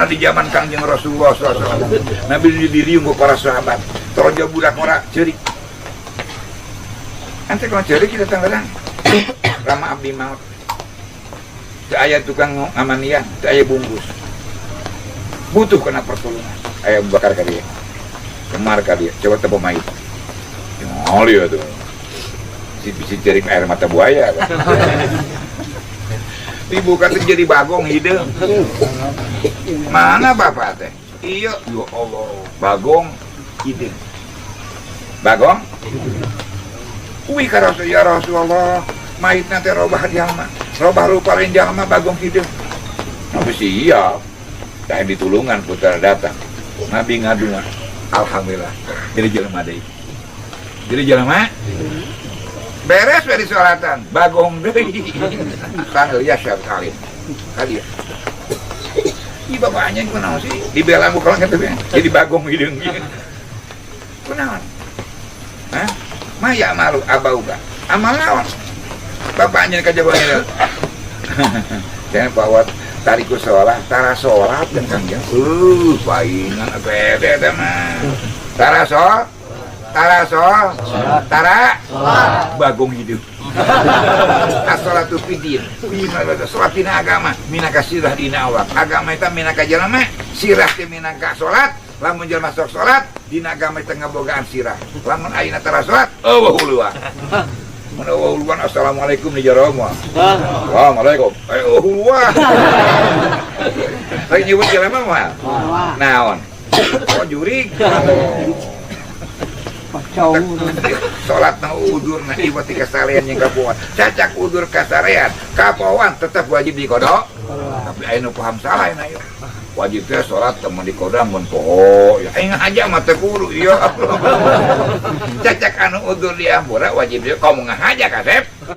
Pernah di zaman Kangjeng Rasulullah SAW. Nabi diriung ku para sahabat. Torojo budak ngora ceurik. Ante kalau ceurik kita tanggalan. Rama abdi maut. Teu aya tukang ngamanian, teu aya bungkus. Butuh kena pertolongan. Aya Abu Bakar ka dia. Kemar ka dia, coba tepo mayit. Oh lihat tuh. Si si ceurik air mata buaya kan. Dibuka tuh jadi bagong hideung. Mana bapak teh? Iya, ya Allah, bagong hideung. Bagong? Wih ka Rasul, ya Rasulullah, mayitna teh robah jalma. Robah rupa lain jalma, bagong hideung. Nabi siap. Dah ditulungan putra datang. Nabi ngadunga. Alhamdulillah. Jadi jelema deui. Jadi jelema beres dari sholatan, bagong deui. Panggil ya syab kali. Kali ya. Ih, bapaknya kunaon sih? Dibela ku kalau gitu ya. Jadi bagong hideung ieu. Kunaon? Hah? Maya malu abauka. Amal naon? Bapaknya kajabanya. Jangan bawa tariku sholat, tara sholat kan Kang ya. Paingan atau ede teh mah. Tara sholat, tara sholat, tara bagong hidup. As-sholatu fidin, sholat dina agama, minangka sirah dina awak. Agama itu minangka jalma, sirah teh minangka sholat, lamun jelema sok sholat, dina agama itu ngabogaan sirah. Lamun ayeuna tara sholat, euweuh huluan. Mun euweuh huluan, assalamualaikum di jero mah. Assalamualaikum. Eh, euweuh huluan. Lagi nyebut jelema mah. Naon? Oh, jurig. Kacau. Salat na udur na iwa ti kasalean jeung kapoan. Cacak udur kasarean, kapoan tetap wajib diqodo. Tapi aya nu paham salah aya. Wajib teh salat teu diqodo mun poho. Ya aing aja mah teu kudu ieu. Cacak anu udur diampura wajib dia kamu ngahaja kasep.